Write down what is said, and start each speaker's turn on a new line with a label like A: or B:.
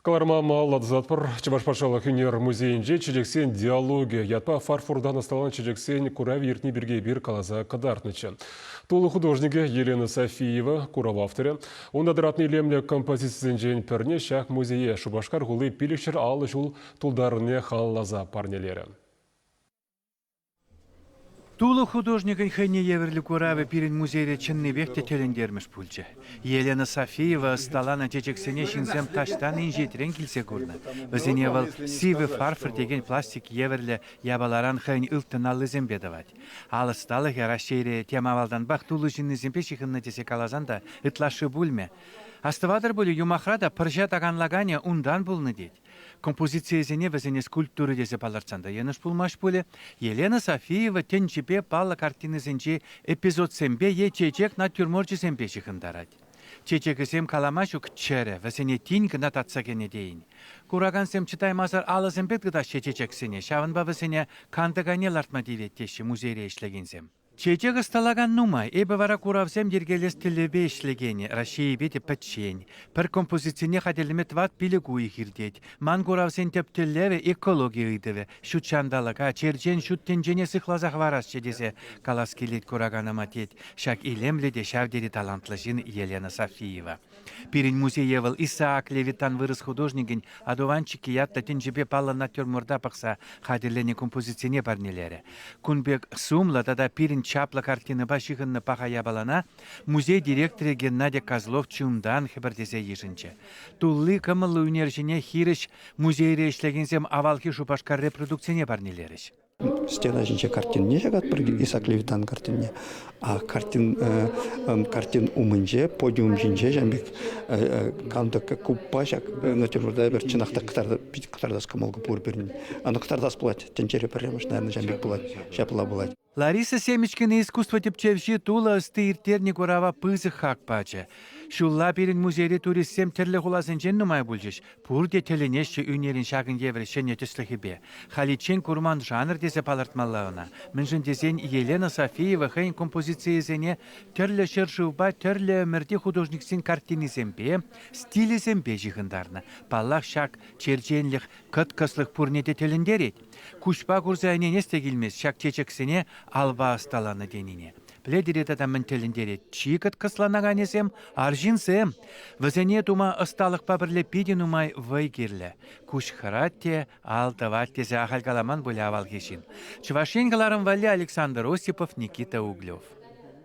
A: Кӑларма малалла тӑсатпӑр. Чӑваш патшалӑх ӳнер музейӗнче чечексен диалогӗ ятпа фарфортан ӑсталанӑ чечексен куравӗ иртни пирки эпир каласа кӑтартнӑччӗ. Тулӑ художникӗ Елена Софиева, курав авторӗ. Унта тӑратнӑ илемлӗ композицисенчен пӗрне ҫак музее Шупашкар хули 550 ҫул тултарнине халалласа парнелерӗ.
B: Тулӑ художникӗн хӑйне евӗрлӗ куравӗ пирӗн музейре чӑннипех те тӗлӗнтермӗш пулчӗ. Елена Софиева ӑсталанӑ чечексене ҫынсем таҫтан инҫетрен килсе курнӑ. Вӗсене вӑл сивӗ фарфор текен пластик евӗрлӗ япаларан хӑйӗн ылтӑн аллисемпе тӑвать. Ал ӑсталӑхӗ Раҫҫейре тем авалтанпах тулӑ ҫыннисемпе ҫыхӑннӑ тесе каласан та ытлашши пулмӗ. Астӑватӑр пулӗ, юмахра та пӑрҫа таканлаканӗ унтан пулнӑ тет. Композицийӗсене вӗсене скульптура тесе палӑртсан та йӑнӑш пулмасть пулӗ. Елена Софиева тӗнчипе паллӑ картинӑсенчи эпизодсемпе е чечек натюрморчӗсемпе ҫыхӑнтарать. Чечекӗсем калама ҫук чӗрӗ, вӗсене тин кӑна татса кӗнӗ тейӗн. Куракансем чӑтаймасӑр алӑсемпе тытаҫҫӗ чечексене, ҫавӑнпа вӗсене кантӑкайне лартма тивет теҫҫӗ музейре ӗҫлекенсем. Чечек ӑсталакан нумай, эпӗ вара куравсем йӗркелес тӗллевпе ӗҫлекен, Раҫҫейӗпе те пӗччен. Пӗр композицине хатӗрлеме тӑват-пилӗк уйӑх иртет. Ман куравсен тӗп тӗллевӗ экологи ыйтӑвӗ, ҫут ҫанталӑка, черчен ҫут тӗнчене сыхласа хӑварасчӗ тесе калас килет кураканӑма, тет ҫак илемлӗ те ҫав тери талантлӑ ҫын Елена Софиева. Пирӗн музее вӑл Исаак Левитан вырӑс художникӗн Одуванчики ятлӑ тӗнчипе паллӑ натюрморта пӑхса хатӗрленӗ композицине парнелерӗ. Кун пек сумлӑ тата пирӗн чаплӑ картинӑпа ҫыхӑннӑ паха япалана музей директорӗ Геннадий Козлов чунтан хӗпӗртесе йышӑнчӗ. Тулли кӑмӑллӑ ӳнерҫӗне хирӗҫ музейре ӗҫлекенсем авалхи Шупашкар репродукцине парнелерӗҫ.
C: Стена ҫинче картинне ҫакатпӑр, Исаак Левитан картинне. А картин, картин умӗнче, подиум ҫинче ҫавӑн пек кантӑк куппа ҫак натюрморта эпир чӑнах та кӑтартас кӑмӑл пур пирӗн. Ӑна кӑтартас пулать. Тӗнчере пӗрремӗш, наверное, ҫавӑн пек пулать. Ҫапла пулать.
B: Лариса Семечкина искусство тӗпчевҫи Тула ӑсти ирттернӗ курава пысӑк хак пачӗ. Ҫулла пирӗн музейри туристсем тӗрлӗ хуласенчен нумай пулчӗҫ. Пурте тӗлӗнеҫҫӗ ӳнерӗн ҫакӑн евӗр ҫӗнӗ тӗслӗхӗпе. Халиччен курман жанр тесе палӑртмалла ӑна. Мӗншӗн тесен Елена Софиева хӑйӗн композицийӗсене тӗрлӗ ҫӗршывпа тӗрлӗ ӗмӗрти художниксен картинисемпе, стилӗсемпе ҫыхӑнтарнӑ. Паллах, ҫак черченлӗх, кӑткӑслӑх пурне те тӗлӗнтерет. Куҫпа курса ӗненес те килмест ҫак чечексене алпа ӑсталанӑ тенине. Пӗлетӗр-и тата мӗн тӗлӗнтерет? Чи кӑткӑсланаканӗсем арҫынсем. Вӗсене тума ӑсталӑхпа пӗрле питӗ нумай вӑй кирлӗ. Куҫ хӑрать те, ал тӑвать тесе ахаль каламан пулӗ авалхи ҫын. Чӑваш Ен кӑларӑм валли Александр Осипов, Никита Углев.